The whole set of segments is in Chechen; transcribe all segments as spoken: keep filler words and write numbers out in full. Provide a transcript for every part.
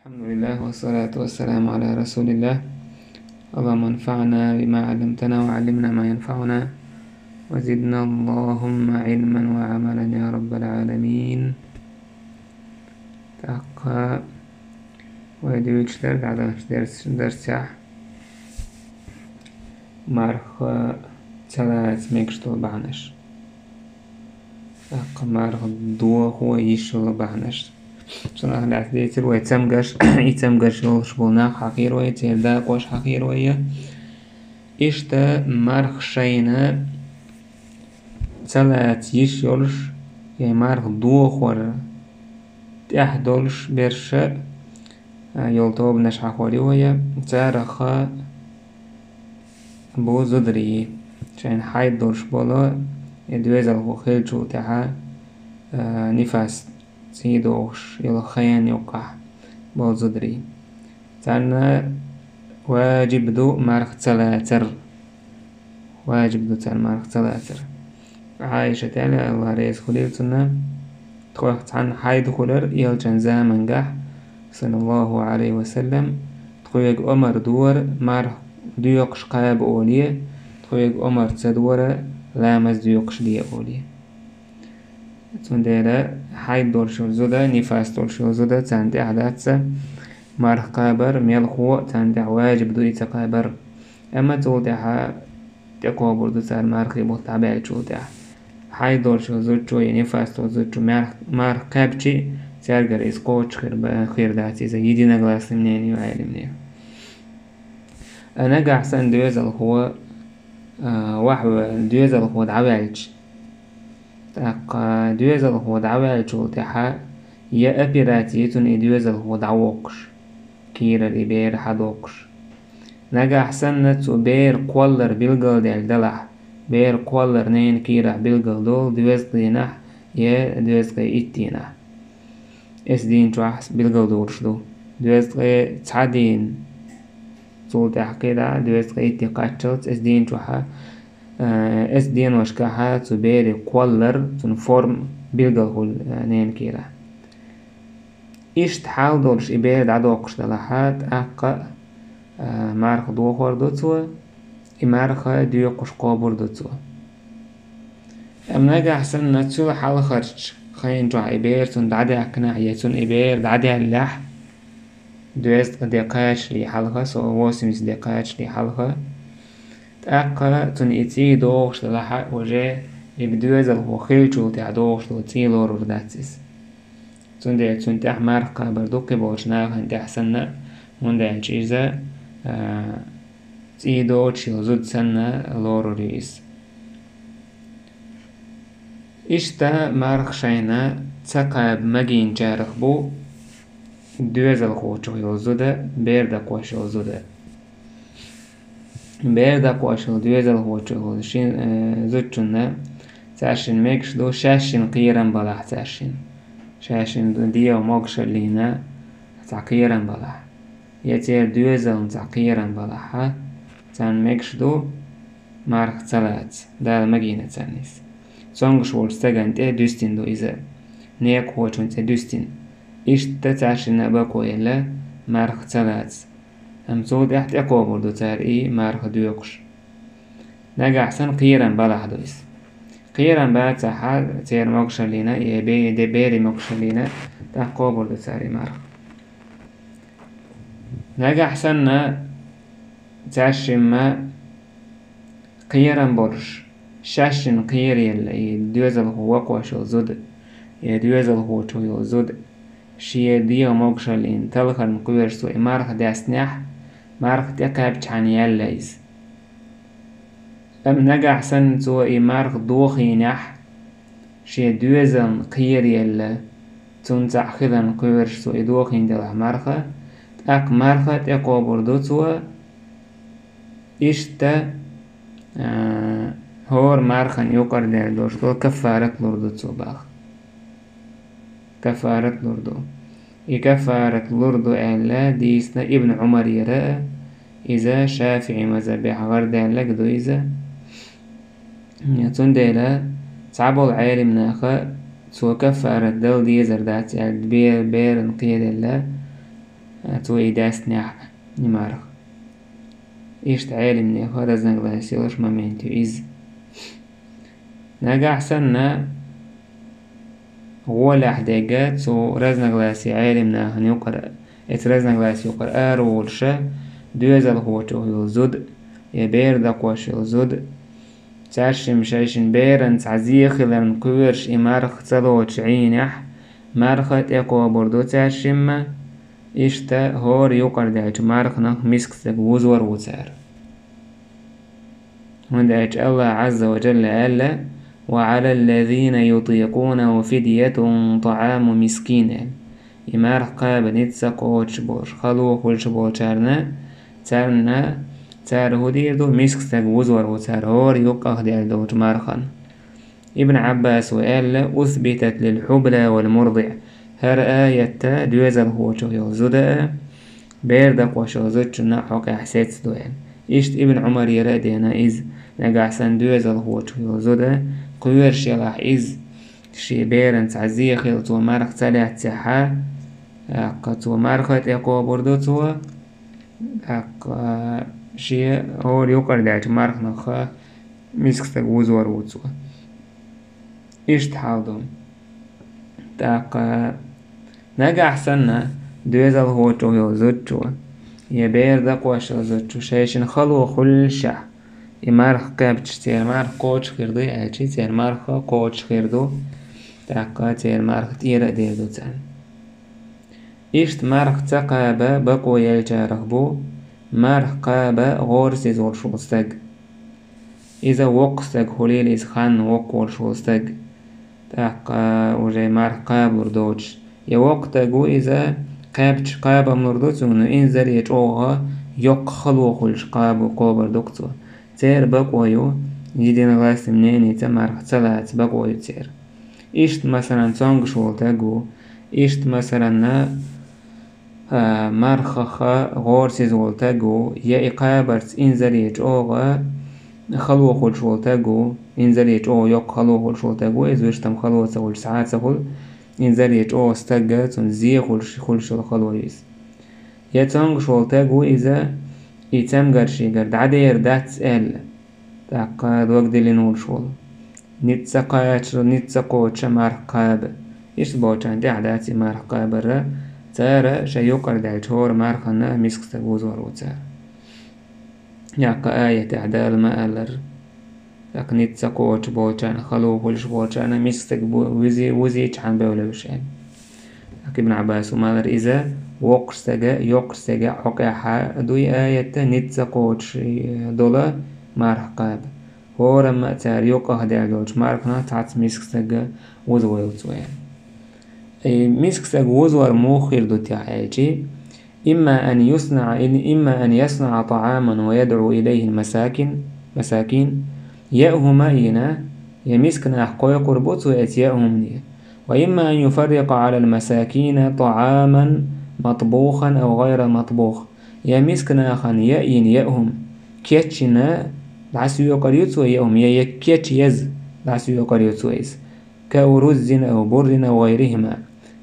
الحمد لله والصلاة والسلام على رسول الله. اللهم انفعنا بما علمتنا وعلمنا ما ينفعنا وزدنا اللهم علما وعملا يا رب العالمين. ТӀаккха вай дуьйцуш дерг дӀадаханчу дерс-, дарсехь марха ца лаца мегаш долу бахьанаш. ТӀаккха марха дохо йиш йолу бахьанаш. Цунах лаьцна дийцира вай цамгаш, и цамгаш йолуш болу нах хьахийра вай, церан дакъош хьахийра вай. Иштта марха шайна ца лаца йиш йолуш, я марха дохор тӀехь долуш берш а, йолу тобанаш хьахор ю вай, царах бу зударий, шайна хьайд долуш болу, и доьзалхо хиллачул тӀаьхьа, а, нифас цӀий дохуш йолу хенан юккъахь болу зударий. Царна важиб ду марха ца лацар. Важиб ду царна марха ца лацар. Ӏайшата аьлла, Аллах реза хуьлийла цунна, тхох цхьанна хьайд хуьлура элчан замангахь, саллаллаху Ӏалайхи ва саллам, тхоьга омар дора марха доькъуш кхаба олий, тхоьга омар ца дора ламаз доькъуш де олий. Цундела хьайд долуш йолу зуда, нифас долуш йолу зуда, царна тӀехь дац марха кхабар, мелхо а царна тӀехь важиб ду и ца кхабар. Амма цул тӀаьхьа тӀекхобур ду цара мархи бутт дӀабаьллачул тӀаьхьа. Хьайд долуш йолу зудчо я нифас долу зудчо марх-, марха кхаьбчи, цаьргара иза кхочуш хир ба-, хир дац, иза единогласный мнение ю Ӏеламнехан. А нагахь санна доьзалхо, а, вахьа доьзалхо дӀаваьлча, тӀаккха доьзалхо дӀаваьллачул тӀаьхьа я операци цунна и доьзалхо дӀавоккхуш, кийрара и бер хьадоккхуш. Нагахь санна цу бер кхоллар билгалдаьлла далахь, бер кхоллар ненан кийрахь билгал долу доьзткъинахь я доьзткъе иттийнахь. Эс дийна чохь билгалдолуш ду. Доьзткъе цхьа дийна, цул тӀаьхьа кхидӀа, доьзткъе итте кхаччалц эс дийна чохьа, э, эс деношкахьа цу берийн кхоллар, цуьнан форма билгал хуьлу, э, ненан кийрахь. Иштта хьал долуш и бер дӀадоккхуш далахьа, тӀаккха а, марха дохор ду цо, и марха доькъуш кхобур ду цо. Амма нагахь санна цул хьалхарчу хенан чохь и бер цунна дӀадаьккхинехь я цунна и бер дӀадаьллехь, доьзткъа де кхачале хьалха, со восемьдесят де кхачале хьалха, тӀаккха цунна и цӀий дохуш далахьа, уже и доьзалхо хиллачул тӀаьхьа дохуш долу цӀий лорур дац иза. Цундела цунна тӀехь марха кхабар ду кхиболчу нахана тӀехь санна, хӀунда аьлча иза, а, цӀий доцуш йолу зуда санна лорур ю иза. Иштта марха шайна ца кхаба магийначарах бу доьзалхочух йолу зуда, бер дакхош йолу зуда. Бер дакхош йолу доьзалхочух йолу шин, э, зудчунна цаьршинна мегаш ду, шаьшшинна кхерам балахь цаьршинна. Шаьшшинна ду-, дегӀан могушаллина цхьа кхерам балахь. Я церан доьзална цхьа кхерам балахьа, царна мегаш ду марха ца лаца, Дала магийна царна иза. Цомгуш волчу стагана тӀе дуьстина ду иза, некъахочун цӀе дуьстина. Иштта цаьршинна а бакъо елла, марха ца лаца. Амма цул тӀаьхьа тӀекхобур ду цара и марха доькъуш. Нагахь санна кхерам балахь ду иза. Кхерам бацахьа, церан могушаллина, я бе-, де берийн могушаллина, тӀаккха кхобур ду цара и марха. Нагахь санна цаьршимма кхерам болуш, шаьшшинна кхераелла и доьзалхо вакхош йолу зуда, я доьзалхочо йолу зуда, шен дегӀан могушаллина талхарна кхоьруш цо и марха даьстинехь, марха тӀекхаьбчхьана яьлла иза. Амма нагахь санна цо и марха дохийнехь, шен доьзална кхераелла, цунна цхьаъ хиларна кхоьруш цо и дохийна делахь марха, тӀаккха марха тӀекхобур ду цо, иштта, а, хӀора мархана юкъара даьлла долуш долу каффарат лур ду цо боху. Каффарат лур ду. И каффарат лур ду аьлла дийцина Ибн Ӏумарера, иза ШафиӀи мазхабехь гӀардаьлларг ду иза. Цундела цхьаболу Ӏелимнаха цо каффарат дала дезар дац аьлла бе-, беран кхераелла, цо и даьстинехь и марха. Иштта Ӏелимнехан разногласи йолуш момент ю иза. Нагахь санна гӀолехь дерг цу разногласи Ӏелимнахана юкъара, эцу разногласи юкъара ара волуша, доьзалхочух йолу зуда, я бер дакхош йолу зуда, цаьршимма шайшинна беран цхьа зе хиларна кхоьруш и марха ца лоцуш Ӏийнехь, марха тӀекхобур ду цаьршимма, иштта хӀора юкъара даьллачу марханах миска стаг вузор ву цара. ХӀунда аьлча Аллах Ӏазза ва Джалла аьлла: «Ва Ӏала ллазина ютикъунаху фидйатун тӀааму мискин», – аьлла. И марха кхаба ницкъ ца кхочуш болуш, хало хуьлуш болчарна, царна, цара хӀун дийр ду, миска стаг вузор ву цара хӀора юккъах даьлла долчу мархана. Ибн Ӏаббаса аьлла: «Усбитат лил хьубла вал мурдиъ». ХӀара аятта доьзалхочух йолу зуда а, бер дакхош йолу зудчунна а хьокъехь сецна ду аьлла. Иштта Ибн Ӏумарера а деана иза, нагахь санна доьзалхочух йолу зуда кхоьруш елахь иза, шен беран цхьа зе хилла цо марха ца лаьццехьа, тӀаккха цо марха тӀекхобур ду цо, тӀаккха шен хӀора юкъара даьллачу марханах миска стаг вузор ву цо. Иштта хьал ду. ТӀаккха нагахь санна доьзалхочух йолу зудчо, я бер дакхош йолу зудчо шайшинна хало хуьллушехь, и марха кхаьбча, церан марха кхочуш хир ду аьлча, церан марха кхочуш хир ду, тӀаккха церан марха тӀера а дер ду царна. Иштта марха ца кхаба бакъо еллачарах бу марха кхаба гӀорасиз волуш волу стаг. Иза воккха стаг хуьлийла, иза ханна воккха волуш волу стаг, тӀаккха уже марха кхабалур доцуш. Я воккха стаг ву иза, кхаьбча кхаба ма лур ду цунна, но инзаре чӀогӀа йоккха хало хуьлуш кхаба, кхобур ду-кх цо. Церан бакъо ю, единогласный мненица марха ца лаца бакъо ю церан. Иштта, масалан, цомгуш волу стаг ву, иштта, масаланна, а, мархаха гӀорасиз волу стаг ву, я и кхабарца инзаре чӀогӀа хало хуьлуш волу стаг ву, инзаре чӀогӀа йоккха хало хуьлуш волу стаг ву, иза вуьш там хало ца хуьлуш, схьа а ца хуьлу, инзаре чӀогӀа стагга цунна зе хуьлуш, хуьлуш йолу хало ю иза. Я цомгуш волу стаг ву иза, и цамгар шегара дӀадер дац аьлла, тӀаккха дог диллина волуш волу. Ницкъ ца кхача, ницкъ ца кхочуш марха кхаба. Иштта болчарна тӀехь дац и марха кхабар, цара шайн юкъара даьллачу хӀора мархана миска стаг вузор ву цара. Яккха аятехь Дала ма-аллара, тӀаккха ницкъ ца кхочуш болчарна, хало хуьлуш болчарна миска стаг бу-, вузи-, вузийча хьан бевлла вуьш аьлла. Ибн Ӏаббаса ма-аллара иза, воккхачу стага, йоккхачу стага хьокъехьа дуй аятта, ницкъ ца кхочуш долу марха кхаба. ХӀорамма а цара юккъах даьлла долчу марханах цхьацца миска стаг вузавойла цо аьлла. И миска стаг вузавар муха хир ду техь аьлчи, имма ан юснаӀа, имма ан яснаӀа тӀаӀаман ва ядӀу илайхил масакин, масакин, яа хӀума а йина, я миска нах кхойкхур бу цо эцу яа хӀумане. Ва имма ан юфаррикъа Ӏалал масакина тӀаӀаман матбухан ав гӀайра матбух. Я миска нахана яа йина яа хӀума кечйина дӀасаоькъур ю цо яа хӀума, я, я кечъеза дӀасаоькъур ю цо иза. Ка уруззин ав буррин ав гӀайрихима.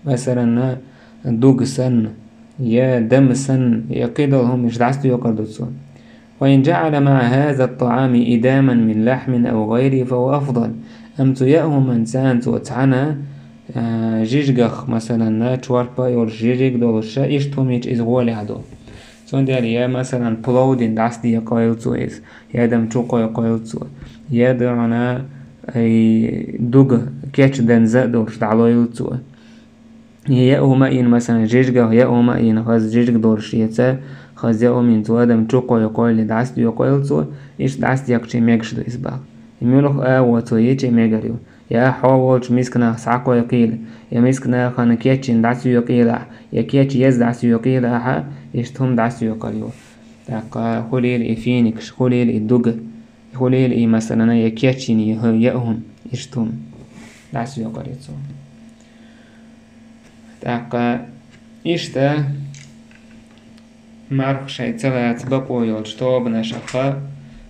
Масалан, дуга санна, я дама санна, я кхидолу хӀуманаш дӀасаоькъур ду цо. Ва ин жаӀала маӀа хаза тӀаӀами идаман мин лахьмин ав гӀайрихи фа хӀува афдал. Амма цу яа хӀуманца цо цхьаьна, а, жижигах, масалан, чорпа а йолуш, жижиг а долуш, иштта хӀума йича иза гӀолехь ду. Цундела я, масалан, плов дина дӀасадекъойла цо иза, я дама чу кхойкхойла цо, я дона, ай, дуга кечденза а долуш дӀалойла цо. Я яа хӀума а йина, масалан, жижигах яа хӀума а йина, хаза жижиг долуш эца, хаза яа хӀума йина цо, дама чу кхойкхойла, дӀасадоькъойла цо, иштта дӀасадекъчий мегаш ду иза боху. И муьлха агӀо цо йича мегар ю. Я хьо волчу миска нах схьакхойкхийла, я миска нахана кечйина дӀасаоькъийла ахь, я кечъеза дӀасаоькъийла ахьа, иштта хӀума дӀасаоькъур ю. ТӀаккха хуьлийла и финикаш, хуьлийла и дуга, хуьлийла и, масалан, я кечйина, я хӀу-, яа хӀума, иштта хӀума дӀасаоькъур ю цо. ТӀаккха иштта марха шайн ца лаца бакъо йолчу тобанашха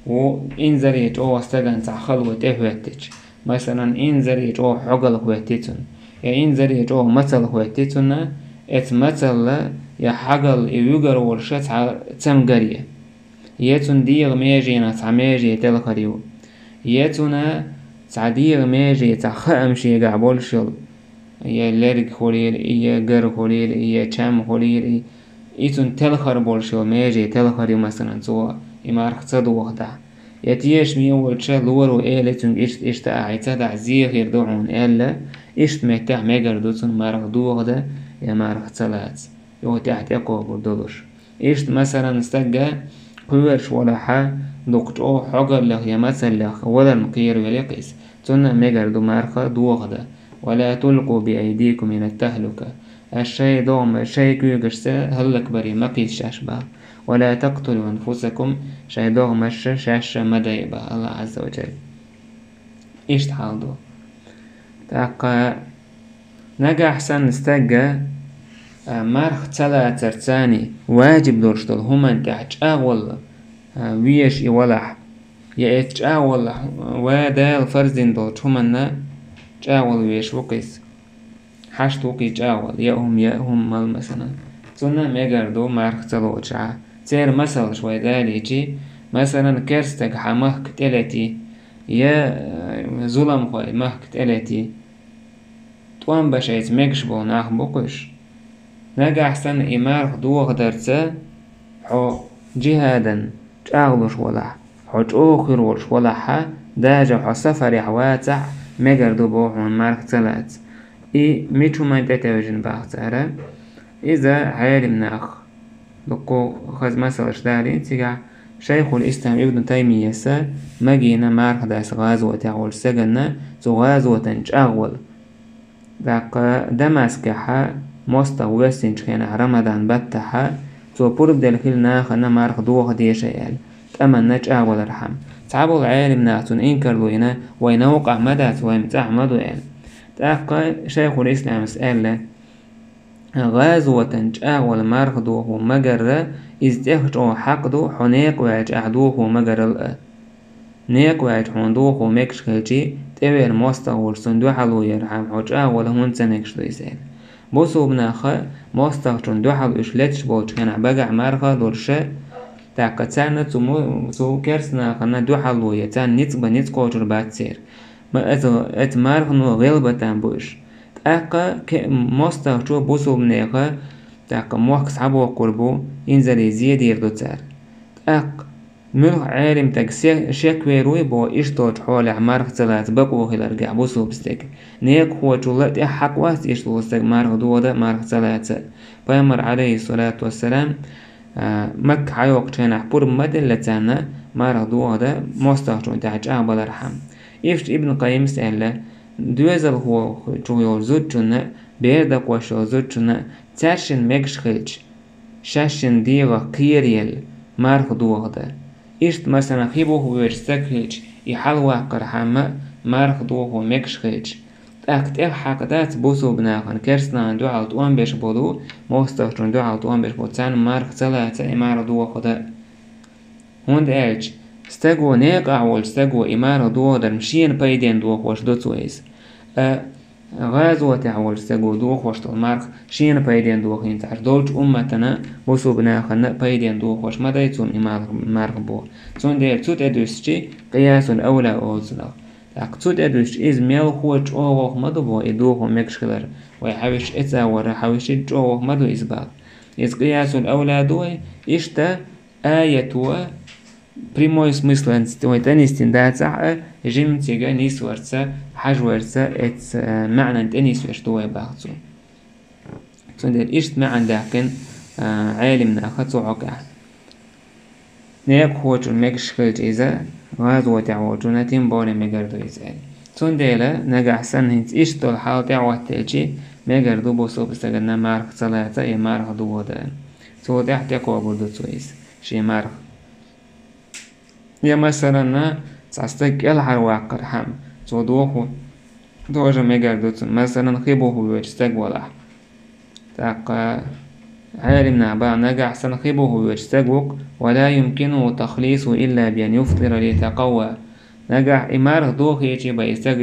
ву инзаре чӀогӀа стагана цхьа хало тӀехӀоьттича. Масалан, инзаре чӀогӀа хьогалла хӀоьттича цунна, я инзаре чӀогӀа мацалла хӀоьттича цунна, эцу мацалла е хьагал, е вуьгар волуш цхьа цамгар я, е цунна дегӀан меженах цхьа меже телхар ю, е цунна цхьа дегӀан меже цхьа хаам шегахь болуш йолу, е лерг хуьлийла, е гар хуьлийла, е чам хуьлийла, и цунна телхар болуш йолу меже телхар ю, масалан, цо и марха ца дохадахь. Я тешаме волча лоро элира цуьнга: «Иштта, иштта ахь и ца дахь, зе хир ду хьуна», — аьлла, иштта меттехь мегар ду цунна марха дохадан я марха ца лаца. Юха тӀаьхьа тӀекхобур долуш. Иштта, масалан, стага кхоьруш волахьа, дукха чӀогӀа хьогарлех я мацаллех валарна кхеравелла иза, цунна мегар ду марха дохадан. «Ва ла тулку би айдикум ила тахлука». Аш шайн догӀма-, шайн куьйгашца хӀаллакбаре ма кхийса шаьш боху. «Ва ла тактулу анфусакум», шайн догӀмаш шаьш ма дайа боху Аллах Азза ва Джалла. Иштта хьал ду. ТӀаккха нагахь санна стага, а, марха ца лацарца важиб долуш долу хӀуманна тӀехь чӀагӀвала, а, везаш и валахь, я эцу чӀагӀвала, ва Дала фарз дина долчу хӀуманна чӀагӀвала везаш ву-кх иза. Хьашт ву-кх и чӀагӀвала, я хӀума, я хӀума мала, масалан. Цунна мегар ду марха ца лоцуш. Церан масалш вай далийчи, масалан, керстаг хьан махка тӀелети, я, э, зуламхой махка тӀелети, тӀом бан шайца мегаш болу нах бу-кх уьш. Нагахь санна и марха дохадарца хьо джихадан чӀагӀлуш валахь, хьо чӀогӀа хир волуш валахьа, даже хьо сафарехь вацахь, мегар ду боху хьуна марха ца лаца. И мича хӀуманна тӀетевжина боху цара? Иза Ӏелим нах дуккха хаза масалаш далийна цигахь. Шайхул-Ислам Ибн Таймияса магийна марха дас гӀазотехь волчу стаганна цу гӀазотан чӀагӀвала. ТӀаккха Дамаскехьа мостагӀа воьссинчу хенахь Рамадан баттахьа, цо пурба делла хилла нахана марха дохадеша аьлла, тӀаманна чӀагӀвалархьама. Цхьаболу Ӏелим наха цунна инкарло йина: «Вайн новкъахь ма дац, вайн цӀахь ма ду», — аьлла. ТӀаккха Шайхул-Исламас аьлла: «ГӀазотан чӀагӀвала марха дохо магарра, иза тӀех чӀогӀа хьакъ ду, хьо некъа ваьлча ахь дохо магарал а». Некъа ваьлча хьуна дохо мегаш хилчи, тӀевеана мостагӀа волчу цунна дуьхьало ярхьама хьо чӀагӀвала хӀунда ца мегаш ду иза аьлла. Бусулба наха мостагӀчунна дуьхьал уьш леташ болчу хенахь багахь марха а долуша, тӀаккха царна цу му-, цу керста нахана дуьхьало я, царна ницкъ бан ницкъ кхочур бац церан. Ма эца, эца мархано гӀелбатан бу уьш. ТӀаккха ке-, мостагӀчо бусулба неха, тӀаккха мохк схьабоккхур бу, инзаре зе дийр ду цара. ТӀаккха муьлхха Ӏелим стаг се-, шек вер вуй боху иштта долчу хьолехь марха ца лаца бакъо хиларгахь бусулба стаг? Некъахочул а тӀех хьакъ вац иштта волу стаг марха дохадан, марха ца лаца? Пайхамар, Ӏалайхиссалату вассалам, а, Макка хьайоккхучу хенахь пурба ма делла царна марха дохадан мостагӀчунна тӀехь чӀагӀбалархьама. Иштта Ибн Къаййимас аьлла: доьзалхочух йолчу зудчунна, бер дакхош йолчу зудчунна, цаьршинна мегаш хилча, шаьшшинна дегӀах кхераелла марха дохадан. Иштта, масалан, хи бухавоьдуш стаг хилча, и хьалаваккхархьама марха дохо мегаш хилча. ТӀаккха тӀех хьакъ дац бусулба нахана керста нахана дуьхьал тӀом беш болу, мостагӀчунна дуьхьал тӀом беш болу, царна марха ца лаца и марха дохадан. ХӀунда аьлча стаго, некъахь волчу стаго и марха дохадарна шена пайденна дохош ду цо иза. А гӀазотехь волчу стаго дохош долу марха шена пайденна дохийна ца Ӏаш, долчу умматана, бусулба нахана пайденна дохош ма дай цунна и марха, марха боху. Цундела цу тӀе дуьстичи къиясул авла олу цунах. ТӀаккха цу тӀе дуьстичи иза мелхо чӀогӀох ма ду боху и дохо мегаш хилар. Вай хьаьвсича эца вара, хьаьвсичи чӀогӀох ма ду иза боху. Иза къиясул авла ду вай, иштта аято прямой смысланца вай тӀенистина дацахь а, жимма цига нисварца, хьажварца, эца, э, маьӀнан тӀенисвеш ду вай боху цо. Цундела иштта маьӀна даьккхина, а, Ӏелим наха цу хьокъехь. Некъахочун мегаш хилча иза, гӀазотехь волчунна тем более мегар ду иза аьлла. Цундела нагахь санна хӀинца иштта долу хьал тӀехӀоттийчи, мегар ду бусулба стаганна марха ца лаца, я марха дохадан. Цул тӀаьхьа тӀекхобур ду цо иза, шен марха. Я, масалан, цхьа стаг кӀелхьарваккхархьама, цо дохо тоже мегар ду цунна, масалан, хи бухавоьдуш стаг валахь. ТӀаккха Ӏелим наха боху, нагахь санна хи бухавоьдуш стаг ву-кх, «ва ла юмкинуху тахлисуху илла би ан юфтира ли ятакъавва». Нагахь и марха дохийчи бен и стаг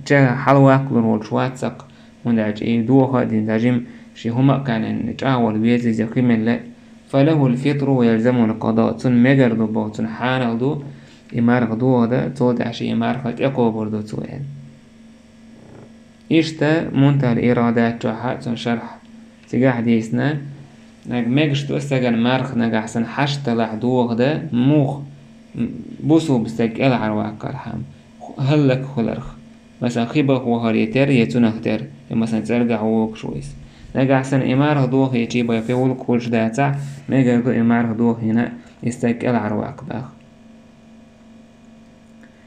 ча хьалаваккхалур волуш вац-кх, хӀунда аьлча и доха а дина, дажим Ши хӀума а кхаьнна чӀагӀвала веза иза хи мел лаьа. فله الفطر ويلزمه القضاء. Цунна мегар ду боху, цунна хьанал ду и марха дохадан, цул тӀаьхьа шен и марха тӀекхобур ду цо аьлла. Иштта Мунтахьал Ирадат чохь а цунна шархь цигахь дийцина, наг мегаш ду стагана марха нагахь санна хьашт далахь дохадан, муха, м, бусулба стаг кӀелхьарваккхархьама, хӀаллакьхиларх. Масалан, хи баха вахаре терра, я цунах терра, я, масалан, цӀергахь вогуш ву иза. Нагахь санна и марха дохийча бен кхин гӀуллакх хуьлуш дацахь, мегар ду и марха дохийна и стаг кӀелхьарваккха боху.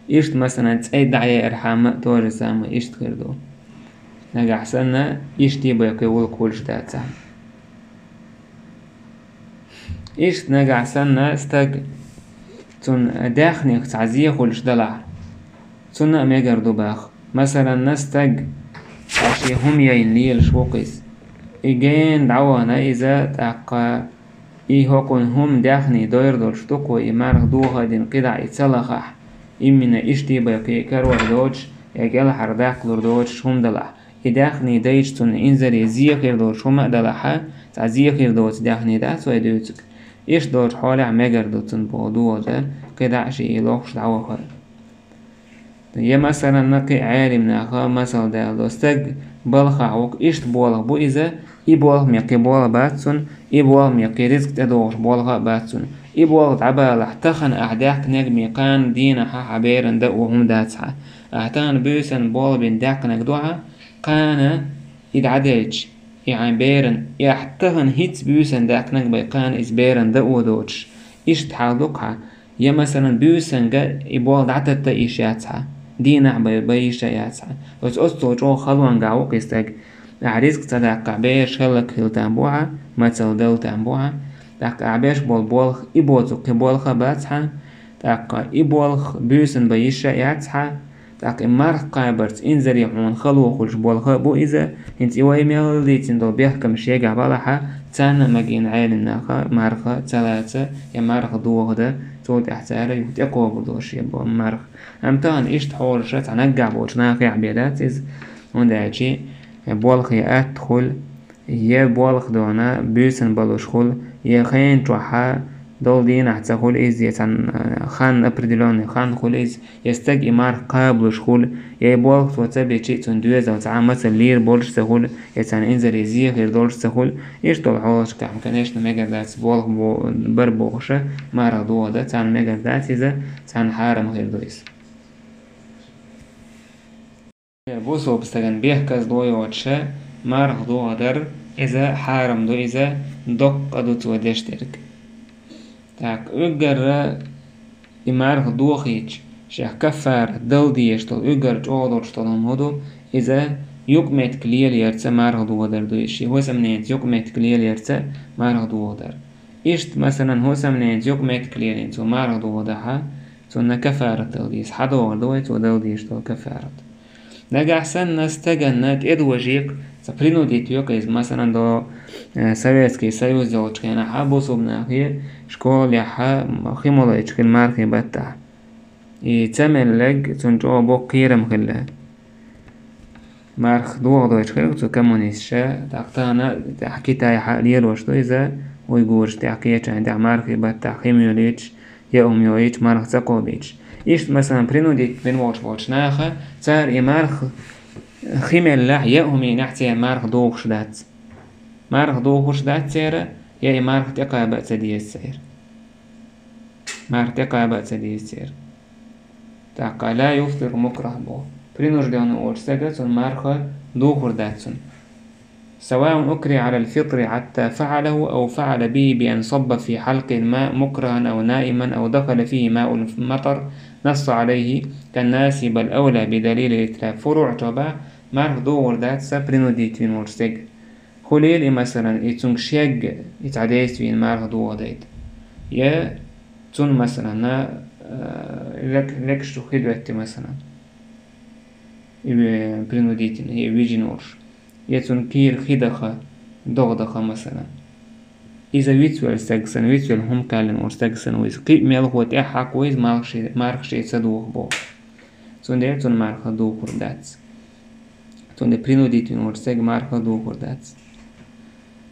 Иштта, масалан, цӀе дӀаяьархьама а то же самое иштта хир ду. Нагахь санна иштта бен кхин гӀуллакх хуьлуш дацахь. Иштта нагахь санна стаг, цунна даьхнех цхьа зе хуьлуш далахь, цунна а мегар ду боху. Масалан, стаг цхьа шен хӀума яйна лелаш ву-кх иза. И гена дӀавахана иза, тӀаккха и хӀокхунна хӀума даьхни дойр долуш ду-кх, и марха доха а дина кхидӀа и ца лахахь, иммина иштта бен кхин карор доцуш, я кӀелхьардаккхалур доцуш хӀума далахь. И даьхни дайча цунна инзаре зе хир долуш хӀума а далахьа, цхьа зе хир доцу даьхни дац вай дуьйцург. Иштта долчу хьолехь мегар ду цунна боху дохадан, кхидӀа а шен и лохуш дӀавахар. Я, масалан, кхин а Ӏелам наха масал даладо: стаг балхахь ву-кх, иштта болх бу иза, и болх ме кхин болх бац цунна, и болх ме кхин ризкъ тӀедогӀуш болх а бац цунна. И болх дӀабалахь, тахана ахь даьхкинарг ме кхана дийнахьа хьан беран дан а хӀума дац хьан. Ахь тахана буьйсанна болх бина даьхкинарг ду хьан, кхана и дӀаделча, и хьайн беран, и ахь тахана хӀинца буьйсанна даьккхинарг бен кхана иза беран дан а доцуш, иштта хьал ду-кх хьан. Я, масалан, буьйсанга и болх дӀататта йиш яц хьан, дийнахь бен бан йиш а яц хьан. Оцу, оццул чӀогӀа халонгахь ву-кх и стаг. Ахь ризкъ ца даккхахь, бераш хӀаллакьхила там бу хьан, мацалла дала там бу хьан. ТӀаккха ахь беш болу болх и боцург кхин болх а бац хьан, тӀаккха и болх буьйсанна бан йиш а яц хьан. ТӀаккха и марха кхабарца инзаре хьуна хало хуьлуш болх а бу иза, хӀинца и вай мел дийцина долу бехкамаш егахь балахьа, царна а магийна Ӏелам наха марха ца лаца, я марха дохадан, цул тӀаьхьа цара юха тӀекхобур долуш я бо-, марха. Амма тахана иштта хьолаша цхьа наггахь болчу нахехь бен дац иза, хӀунда аьлча болхе атта хуьлу, я болх дона буьйсанна балуш хуьлу, я хенан чохьа долу дийнахь ца хуьлу иза, я цхьана, а, хан, определённый хан хуьлу иза, я стаг и марха кхабалуш хуьлу, я и болх цо ца бичи, цунна доьзал цхьа а мацалла лийр болуш ца хуьлу, я царна инзаре зе хир долуш ца хуьлу. Иштта долу хьолашкахь, конечно, мегар дац болх бо-, бар бохуша марха дохадан, царна мегар дац иза, царна хьарам хир ду иза. Бусулба стагана бехказло йоцуша марха дохадар, иза хьарам ду, иза доккха ду цо деш дерг. Так, уггара и марха дохийча, шех каффарат дала дезаш долу, уггара чӀогӀа долуш долу хӀума хӀун ду, иза юкъаметтиг лелаярца марха дохадар ду, иза шен хӀусамненца юкъаметтиг лелаярца марха дохадар. Иштта, масалан, хӀусамненца юкъаметтиг лелийна цо марха дохадахьа, цунна каффарат дала деза, хьадохар ду вай цо дала дезаш долу каффарат. Нагахь санна стаганна тӀедожийкх, ца принудить векъа иза, масалан, до, э, Советский Союз йолчу хенахьа бусулба нахе школехьа хи молуьйтуш хила мархи баттахь. И ца меллаг цунна чӀогӀа боккха кхерам хилла. Марха дохадойтуш хилла цу коммунисташа, тӀаккха тахана тӀехь Китайхьа лелош ду иза, уйгураш тӀехь кхечарна тӀехь мархи баттахь хи муьйлуьйтуш, я хӀума йойтуш, марха ца кхобуьйтуш. Иштта, масалан, принудить бина волуш болчу наха, цара и марха хи меллехь, я хӀума йинехь церан марха дохуш дац. Марха дохуш дац церан, я и марха тӀекхаба а ца деза церан. Марха тӀекхаба а ца деза церан. ТӀаккха ла юфтиру мукрахӀ боху. Принуждённый волчу стага цунна марха дохур дац цунна. سواء أكره على الفطر حتى فعله أو فعل به بأن صب في حلقه الماء مكرها أو نائما أو دخل فيه ماء المطر نص عليه كالناس، بل أولى بدليل الإتلاف. ФуруӀ чӀоба марха дохур дац ца принудить вина волчу стага. Хуьлийла и, масалан, и цуьнга шегга и цхьа действие марха дохадайта. Я цунна, масалан, а, лек-, лекаш чу хи доьтти, масалан. И ве-, принудительно, и вижина волуш. Я цунна кийра хи даха, догӀа даха, масалан. Иза вицвелла стаг санна, вицвелла хӀума кхаьллина волу стаг санна ву иза. Кхин а мелхо тӀаьхьа хьакхо иза, марха ши-, марха шен ца доху боху. Цундела цунна марха дохур дац. Цундела принудить вина волчу стага марха дохур дац.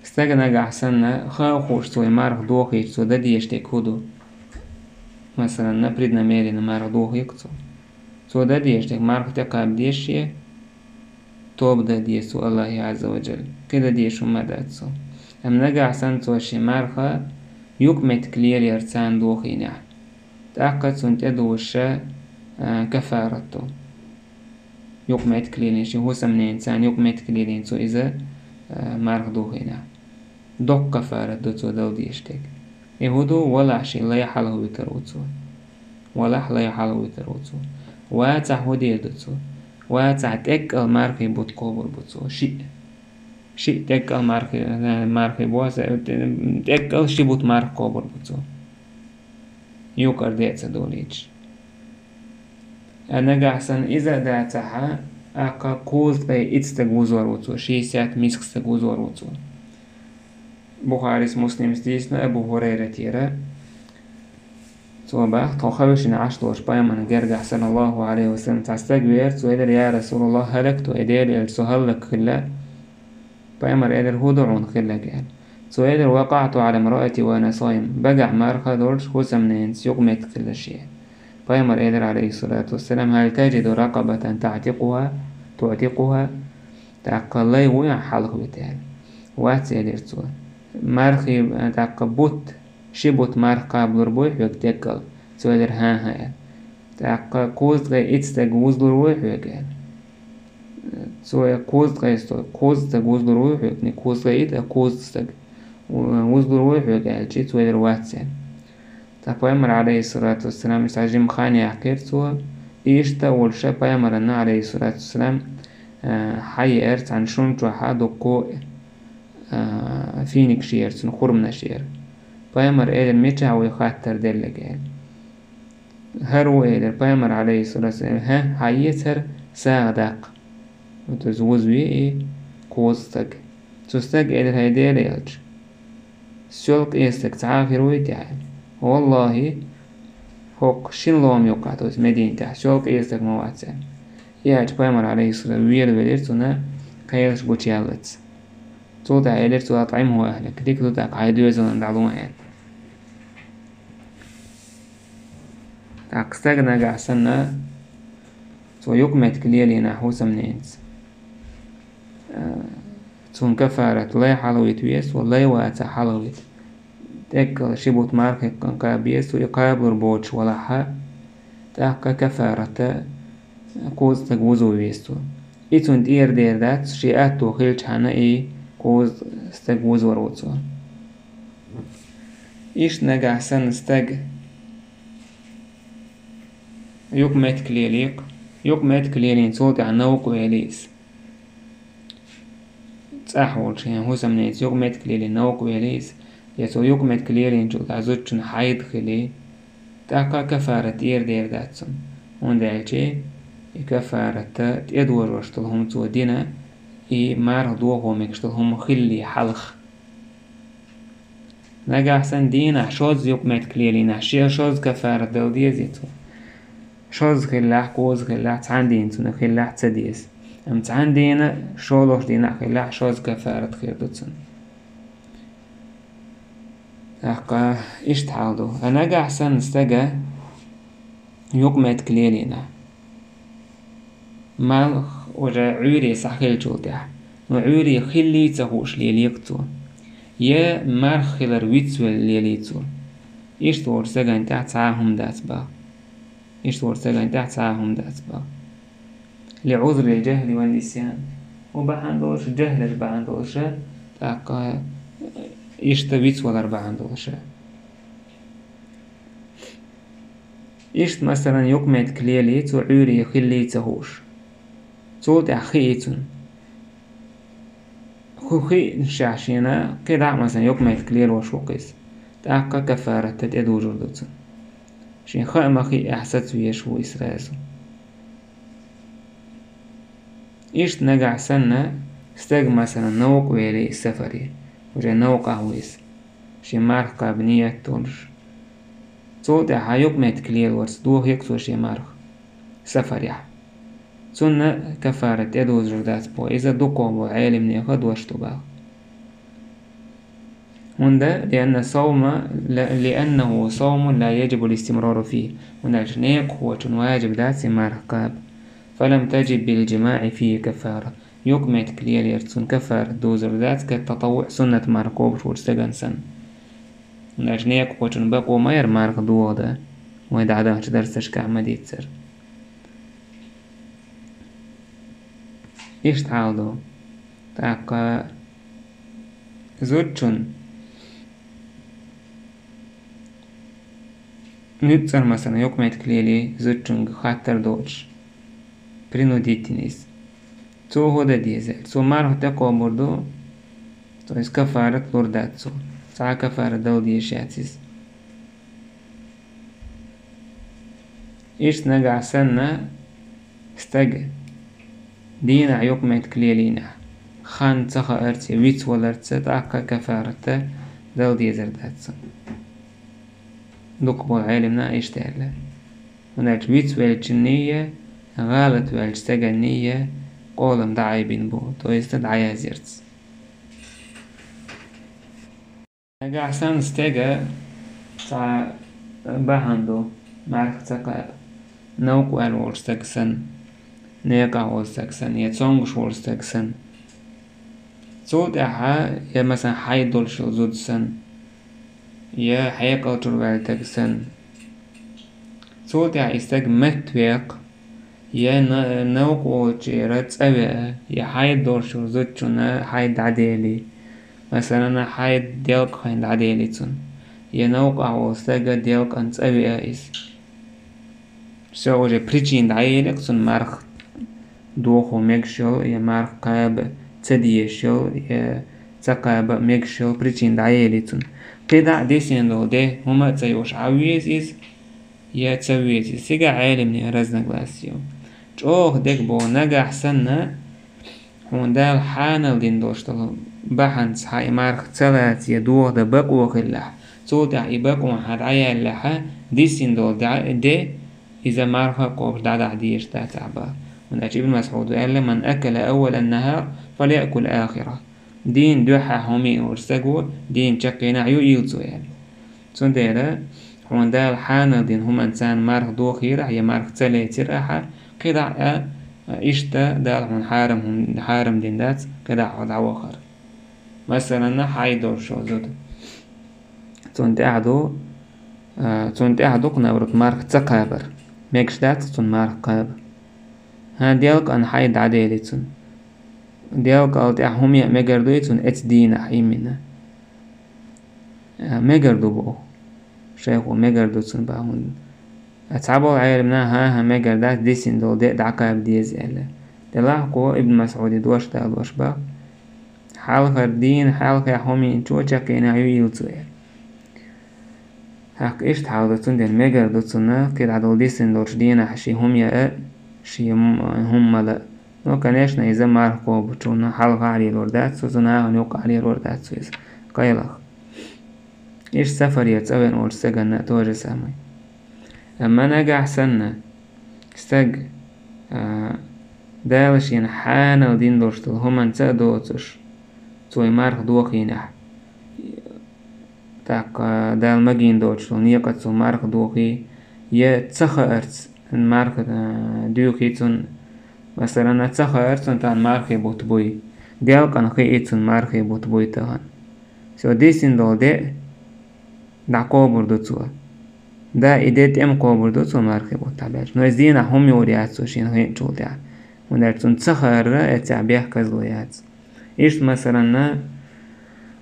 Стага нагахь санна, ха а хууш, цо и марха дохийча, цо дан дезаш дерг хӀун ду? Масалан, на преднамеренно марха дохийт-кх цо. Цо дан дезаш дерг, марха тӀекхаба деза шен, тоба дан деза цо АллахӀе Ӏазза ва Джалла. Кхин дан дезаш хӀума дац цо. Амма нагахь санна цо шен марха юкъаметтиг лелаярца дохийнехь, тӀаккха цунна тӀедужаш, а, каффарат ду. Юкъаметтиг лелийна, шен хӀусамненца юкъаметтиг лелийна цо иза, а, марха дохийнехь. Доккха каффарат ду цо дала дезаш дерг. И хӀун ду? Валахь шен лай хьалхавуьйтур ву цо. Валахь лай хьалхавуьйтур ву цо. Вацахь хӀун дийр ду цо? Вацахь тӀеккъал мархий бутт кхобур бу цо. Шиъ. Шиъ тӀеккъал мархий, мархий бу, тӀеккъал ши бутт марха кхобур бу цо. Юкъара де а ца долуьйтуш. А нагахь санна иза а дацахь, тӀаккха кхузткъе итт стаг вузор ву цо, шестьдесят миска стаг вузор ву цо. Бухарис, Муслимс дийцина Абу ХӀурайратера. Цо бах, тхо хевшина Ӏаш долуш пайхамарна гергахь, саллаллахӀу Ӏалайхи ва саллам, цхьа стаг веара, цо элира: «Я РасулаллахӀ, хӀалакту, ай Делан элча, со хӀаллакьхилла». Пайхамар элира: «ХӀун ду хьуна хилларг?» аьлла. Цо элира: «ВакъаӀту Ӏала мраати ва ана саим». Багахь марха долуш, хӀусамненца юкъаметтиг хилла шен. Пайхамар элира, Ӏалайхиссалату вассалам: «ХӀал таджиду ракъабатан таӀтикъухӀа, туӀтикъухӀа?» ТӀаккха лай ву ахь хьалхавита аьлла. Вац, элира цо. Мархий, тӀаккха бутт, ши бутт марха кхабалур буй хьоьга тӀеккъал? Цо элира: «ХӀан-хӀа», аьлла. ТӀаккха кхузткъе итт стаг вузлур вуй хьоьга аьлла. Цо э, кхузткъе сто-, кхузткъа стаг вузлур вуй хьоьга, не кхузткъе итт, а кхузткъа стаг вузлур вуй хьоьга аьлча, цо элира: «Вац», аьлла. Ткъа пайхамар, Ӏалайхиссалату вассалам, цхьа жима хан яьккхира цо, иштта а волуш, пайхамарна, Ӏалайхиссалату вассалам, а, хьаеара цхьана шун чохь дуккха а, финикаш яра цуьнан, хурманаш яра. Пайхамар элира: «Мичахь вуй хаттар делларг?» аьлла. «ХӀара ву», элира пайхамар, Ӏалайхиссалату вассалам. «ХӀан, хьан эцара сагӀа даккха?» Вот иза вузаве и кхузткъа стаг. Цу стага элира: «ХӀай Делан элча, соьлкъе стаг цхьа а хир вуй те?» аьлла. «ВаллахӀи, хӀокху шина лома юккъехь, то есть Мединатехь, соьлкъе стаг ма вац», аьлла. И аьлча пайхамар, Ӏалайхиссалам, велавелира цунна кхелаш гучуяллалц. Цул тӀаьхьа элира цо: «АтӀимхӀу ахӀлак, дика ду тӀаккха хьайн доьзална дӀало», аьлла. ТӀаккха стаг нагахь санна, цо юкъаметтиг лелийнехь хӀусамненца, а, цунна каффарат лай хьалхавита веза цо, лай вацахь хьалхавита. ТӀеккъала ши бутт марха кхаба беза цо, и кхабалур боцуш валахь, тӀаккха каффарата кхузткъа стаг вузо веза цо. И цунна тӀера дер дац, шен аьтто хилчхьана и кхузткъа стаг вузвар ву цо. Иштта нагахь санна стаг юкъаметтиг лелийкх, юкъаметтиг лелийна цул тӀаьхьа новкъа велий иза. ЦӀахь волчу шен хӀусамненца юкъаметтиг лелийна новкъа велий иза, я цо юкъаметтиг лелийначул тӀаьхьа зудчун хьайда хилий, тӀаккха каффарат тӀера дер дац цунна, хӀунда аьлча и каффарата тӀедожош долу хӀума цо дина, и марха дохо мегаш долу хӀума хиллий хьалха. Нагахь санна дийнахь шозза юкъаметтиг лелийнехь, шен шозза каффарат дала дезий цо? Шозза хиллехь, кхузза хиллехь, цхьана дийнахь цунна хиллехь ца деза. Амма цхьана дийнахь, шолгӀачу дийнахь хиллехь, шозза каффарат хир ду цунна. ТӀаккха иштта хьал ду. А нагахь санна стага юкъаметтиг лелийнехь, марха уже Ӏуьйре схьахиллачул тӀаьхьа, ну, Ӏуьйре хиллий ца хууш лелийкх цо, я марха хилар вицвелла лелий цо, иштта волчу стагана тӀехь цхьа а хӀума дац боху. Иштта волчу стагана тӀехь цхьа а хӀума дац боху. ЛиӀузрил джахӀли ван нисян. Хьо бахьана долуш, джахӀлаш бахьана долуш, тӀаккха иштта вицвалар бахьана долуш. Иштта, масалан, юкъаметтиг лелий цо, Ӏуьйре хиллий ца хууш. Цул тӀаьхьа хии цунна. Ху хиънашехь шена кхидӀа а, масалан, юкъаметтиг лелош ву-кх иза. ТӀаккха каффарата тӀедужур ду цунна. Шен хаа ма хиъахь саца везаш ву и сразу. Иштта нагахь санна, стаг, масалан, новкъа велий сафаре, уже новкъахь ву иза, шен марха кхаба ниет долуш. Цул тӀаьхьа юкъаметтиг лелорца дохийкх цо шен марха сафарехь. Цунна каффарат тӀедузур дац боху, иза дукхах болу Ӏелимнеха дош ду боху. ХӀунда, لأن صوم لا، لأنه صوم لا يجب الاستمرار فيه. ХӀунда аьлча некъахочун ваджиб дац и марха кхаба. فلم تجب بالجماع فيه كفارة. Юкъаметтиг лелаяра цун каффарат дузур дац, كالتطوع, суннат марха кхобуш волча стагана санна. ХӀунда аьлча некъахочун бакъо ма яра марха дохадан, вай дӀадахача дарсашкахь ма дийццара. Иштта хьал ду. ТӀаккха зудчун нуьцкъара, масала, юкъаметтиг лелий зудчунга хаттар доцуш, принудительно иза. Цо хӀун дан деза? Цо марха тӀекхобур ду, то есть каффарат лур дац цо. Цхьа а каффарат дала дезаш яц иза. Иштта нагахь санна стага дийнахь юкъаметтиг лелийнехь, хан ца хаарца, вицваларца, тӀаккха каффарат дала дезар дац цунна. Дукха болу Ӏеламнаха иштта аьлла. ХӀунда аьлча вицвеллачунний, гӀалатвеллачу стаганний къолам дӀаайбина бу, то есть дӀаязъярца. Нагахь санна стеган цхьа бахьана ду, марха ца кхаба, новкъа ваьлла волчу стага санна, некъахь волу стага санна, я цомгуш волу стага санна. Цул тӀаьхьа, я, масалан, хьайд долуш йолу зуда санна, я хьекъал чуьра ваьлла стага санна. Цул тӀаьхьа и стаг меттавеккха, я на-, новкъа волчуьра цӀа веа, я хьайд долуш волу зудчунна хьайд дӀаделий. Масалан, хьайд делкъа хенахь дӀаделий цунна. Я новкъахь волу стага делкъана цӀа веа иза. Всё, уже причина дӀаелира цунна марха дохо мегаш йолу, я марха кхаба ца дезаш йолу, я ца кхаба мегаш йолу причина дӀаелира цунна. КхидӀа а дисина долу де хӀума а ца йолуш Ӏан веза иза, я ца веза иза. Цигахь Ӏеламнехан разногласие ю. ЧӀогӀа дерг боху, нагахь санна, хьуна Дала хьанал дина долуш долу бахьанца хьан и марха ца лаца я дохадан бакъо хиллехь, цул тӀаьхьа и бакъо хьан дӀаяьллехь, дисина долу дӀа-, де, иза марха а кхобуш дӀадахьа дезаш дац ахь боху. ХӀунда аьлча Ибн Масъуда аьлла: «من أكل أول النهار فليأكل آخره». Дийнан дуьххьара хӀума йина волчу стага дийнан чаккхенахь юийла цо аьлла. Цундела хьуна Дала хьанал дина хӀуманца марха дохийра ахь, я марха ца лецира ахьа, кхидӀа а, иштта Дала хьуна хьарам хӀума, хьарам дина дац кхидӀа хьо дӀавахар. Масалан, хьайд долуш йолу зуда. Цунна тӀехь ду, а, цунна тӀехь ду-кх, наоборот, марха ца кхабар. Мегаш дац цунна марха кхаба. ХӀан, делкъана хьайд дӀаделий цунна. Делкъал тӀехь хӀума яа мегар дуй цунна эцу дийнахь именно? А, мегар ду боху. Шайхо мегар ду цунна боху. Цхьаболу Ӏеламнаха: «ХӀан-хӀа, мегар дац, дисина долу де дӀакхаба деза», – аьлла. Делахь-кх Ибн Масъуде дош далош боху: «Хьалхара дийнан хьалхе хӀума йинчо чаккхенахь юийла цо», – аьлла. ТӀаккха иштта хьал ду цундела, мегар ду цунна, кхидӀа долу дисина долчу дийнахь шен хӀума яа, шен хӀума мала. Ну, конечно, иза марха кхобучунна хьалха а лелор дац цо, цу нахана юккъе а лелор дац цо иза. Къайлаха. Иштта сафаре цӀа веана волчу стаганна а то же самое. Амма нагахь санна стаг, а, Дала шена хьанал дина долуш долу хӀуманца а доцуш, цо и марха дохийнехь, тӀаккха Дала магийна доцуш долу некъаца цо марха дохий, я ца хаарца марха, а, дуьйхий цунна, масалан, ца хаарца цунна тахана мархи бутт буй, делкъана хии цунна мархи бутт буй тахана. Всё, дисина долу де дӀакхобур ду цо. Да, и де тӀе ма кхобур ду цо мархи бутт дӀабаьлча. Но иза дийнахь хӀума юур яц цо шена хиъначул тӀаьхьа. ХӀунда аьлча цунна ца хаарра, эццехь бехказло яц. Иштта, масалан,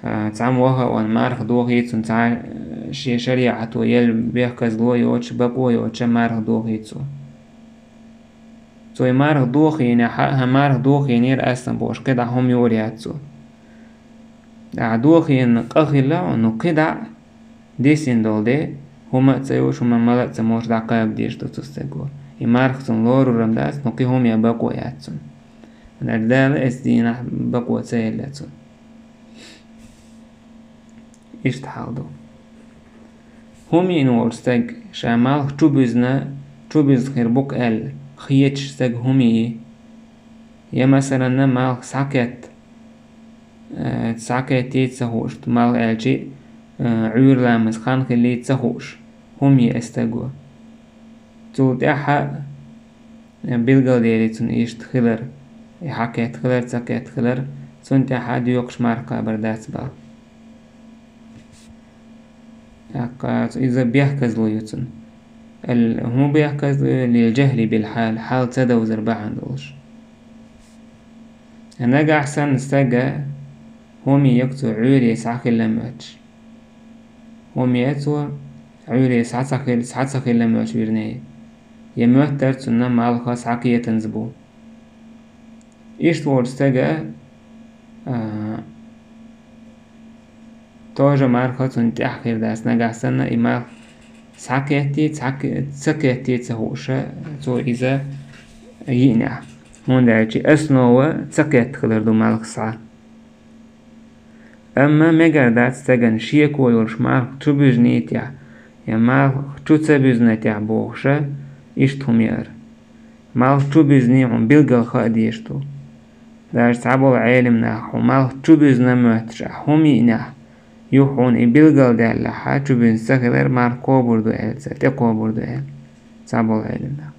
а, цхьамма ваха а ван марха дохий цунна цхьа, а, шен шариӀато елла бехказло йоцуш, бакъо йоцуш марха дохий цо. Цо и марха дохийнехь, хӀан, марха дохийнера ас сан бохуш, кхидӀа хӀума юур яц цо. Ахьа дохийна къа хилла, ну, кхидӀа а дисина долу де, хӀума а ца юуш, хӀума мала а ца молуш дӀакхаба дезаш ду цу стаго. И марха цунна лорур-м дац, ну, кхин хӀума яа бакъо яц цунна. ХӀунда аьлча Дала эцу дийнахь бакъо ца елла цунна. Иштта хьал ду. ХӀума йина волу стаг ша малх чу буьзна, чу буьзна хир бу-кх аьлла, хеташ стаг хӀума йий, я, масалан, малх схьакхетта, э, схьакхетте ца хууш, малх аьлча, э, Ӏуьйра ламаза хан хиллий ца хууш, хӀума йиъ стаго. Цул тӀаьхьа, э, билгалдели цунна иштта хилар, и схьакхетта хилар, ца кхетта хилар, цунна тӀаьхьа доькъуш марха кхабар дац бала. ТӀаккха иза бехказло ю цунна. Ал-, хӀун бехказло ю? للجهل بالحال, хьал ца довзар бахьана долуш. Нагахь санна стага хӀума йиъ цо Ӏуьйре схьахилла моьттуш. ХӀума йиъ цо Ӏуьйре схьа ца хил-, схьа ца хилла моьттуш вирнай. Я моьттура цунна малх схьакхетанза бу. Иштта волчу стага, а, тоже марха цунна тӀаьхьа хир дац, нагахь санна и малх схьакхетте, схьа-, ца кхетте ца хууш, цо иза йиънехь. ХӀунда аьлча основа ца кхетта хилар ду малх схьа. Амма мегар дац стагана шеко йолуш малх чу буьзнайтехь, я малх чу ца буьзнайтехь бохуш, иштта хӀума яар. Малх чу буьзний хьуна билггал хаа дезаш ду. Даже цхьаболу Ӏелам нах хьуна малх чу буьзна моьттуш ахь хӀума йиънехь, юха хьуна и билггал даьллехь, чу буьзна ца хилар марха кхобур ду аьлла, ца тӀе кхобур ду аьлла. Цхьаболу Ӏелам нах.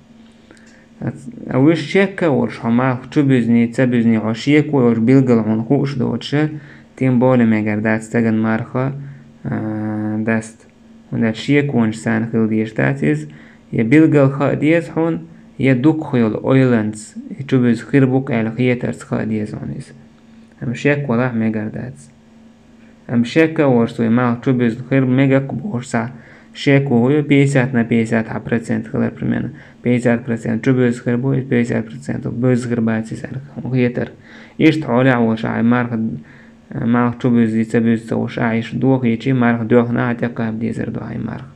А вуьш шекка а волуш, хьо малх чу буьзний, ца буьзний, хьо шеко йолуш билггал хьуна хууш доцуш, тем более мегар дац стагана марха, а, даста. ХӀунда аьлча шеконаш царна хила дезаш дац иза, я билггал хаа деза хьуна, я дукхах йолу ойланца, и чу буьзна хир бу-кх аьлла хетарца хаа деза хьуна иза. Амма шек валахь мегар дац. Амма шек а волуш, цо и малх чу буьзна хир мега-кх бохуш цхьа шеко хӀун ю, пятьдесят на пятьдесят хьан процент хилар примерно. Пятьдесят процент чу буьзна хир бу, и пятьдесят процент буьзна хир бац иза аьлла хетар. Иштта хьолехь а волуш ахь и марха Малх чу буьззий, ца буьзза ца хууш, ахь иштта дохийчий, марха доьхна, ахь тӀекхаба дезар ду хьайн марха.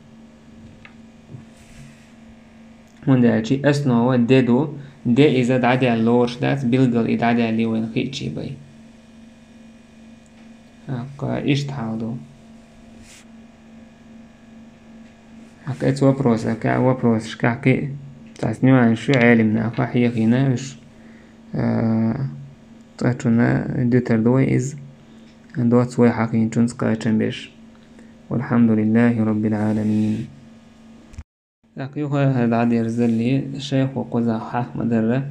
ХӀунда аьлча основа де ду, де иза дӀадаьлла лоруш дац, билггал и дӀадаьллий вайна хиъчий бен. ТӀаккха иштта хьал ду. ХӀокху эцу вопросашкахь кхин а цхьацца нюанс ю, Ӏелим наха хьехийна уьш, а, цкъачунна дуьтур ду вай иза, доцца вай хьахийначунца кхачам беш. Валхьамдулиллахи Роббил Ӏаламин. ТӀаккха юха хӀара дӀадерзале, шайхо кхузахь хьахма дарра,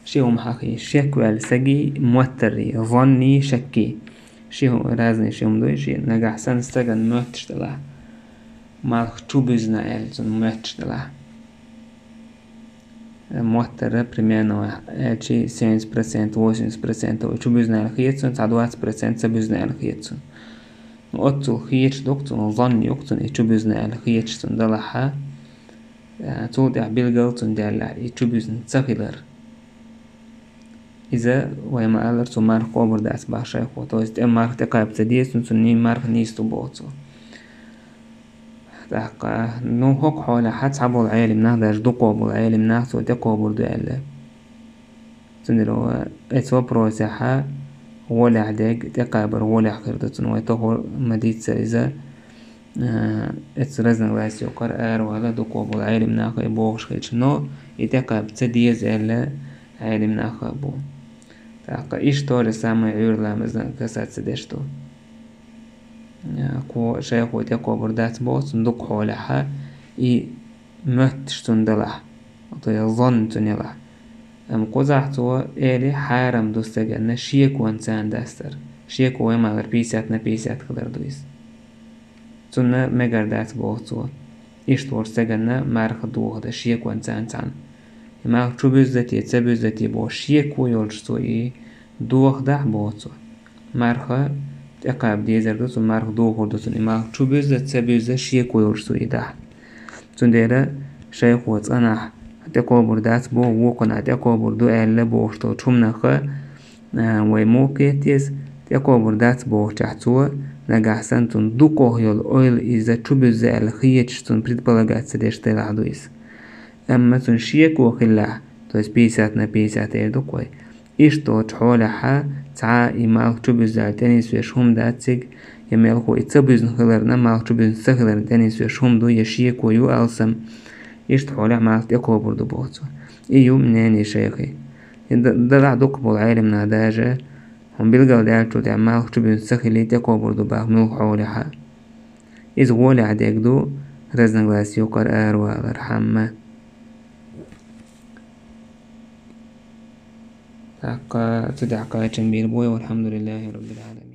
ши хӀума хьахий, шек ваьлла сагий, моттаррий, занний, шаккий. Ши хӀу-, разный ши хӀума дуй, ши нагахь санна стагана моьттуш делахь. Малх чу буьзна аьлла, цунна моьттуш делахь. Моттара примерно аьлчи, семьдесят процентов, восемьдесят процентов чу буьзна аьлла хета цунна, цхьа двадцать процент ца буьзна аьлла хета цунна. Ну, оццул хеташ ду-кх цунна, занн ю-кх цунна, и чу буьзна аьлла хеташ цунна далахьа, э, цул тӀаьхьа билггал цунна даьлла, и чу буьзна ца хилар. Иза, вай ма-аллара, цо марха кхобур дац боху шайхо. То есть, тӀе марха тӀекхаба ца деза цунна, цунна марха нийса ду боху цо. ТӀаккха, ну, хӀокху хьолехь цхьаболу Ӏелим нах, даже дукхахболу Ӏелим нах цо тӀекхобур ду аьлла. Цундела эцу вопросехь гӀолехь дерг тӀекхабар гӀолехь хир ду цунна, вай тохур ма дийццара иза. Э, эцу разногласиехь кхара аравала дукхахболу Ӏелим нах и бохуш хилча, но и тӀекхаба ца деза аьлла Ӏелим нах а бу. ТӀаккха иштта то же самое Ӏуьйра ламазна касаться деш ду. Э, кхо шайхо тӀекхобур дац боху цунна дукха хьолехьа, и моьттуш цунна далахь, то есть занн цунна елахь. Амма кхузахь цо эли хьарам ду стаганна шеконца дастар. Шеко вай ма-аллара пятьдесят на пятьдесят хилар ду иза. Цунна мегар дац боху цо. Иштта волчу стаганна марха дохадан шеконца цхьаьна. И малх чу буьзза те, ца буьзза те боху шеко йолчу цо и дохадахь боху цо. Марха тӀекхаба дезар ду цунна, марха дохур ду цунна, и малх чу буьзза, ца буьзза шеко йолуш цо и дахь. Цундела шайхо цкъанахь тӀекхобур дац боху, вукхунахь тӀекхобур ду аьлла бохуш долчу хӀуманах, а, вай муха кхета деза, тӀекхобур дац бохучехь цо, нагахь санна цунна дукхах йолу ойла иза чу буьзза аьлла хеташ цунна предполагать ца деш делахь ду иза. Амма цунна шеко хиллехь, то есть пятьдесят на пятьдесят эр ду-кх вай. Иштта долчу хьолехьа, цхьа и малх чу буьзза аьлла тӀенисвеш хӀума дац цига, я мелхо и ца буьзна хиларна, малх чу буьзна ца хиларна тӀенисвеш хӀума ду, я шеко ю алсам. Иштта хьолехь малх тӀекхобур ду боху цо. И ю мнение шайхи. И д-, далахь дукхахболу Ӏелим нах даже, Укх билгалдаьчул тӀехьагӀа малх чубуьнца ца хилийта кхобур ду бах муьлха хьолехьа. Иза гӀолехьа дегӀ ду, разногласи юкъара аравалар хӀама. ТӀаккха цу тӀехьа кхачам бийр бу, валхьамдулиллахӀи раббил Ӏаламин.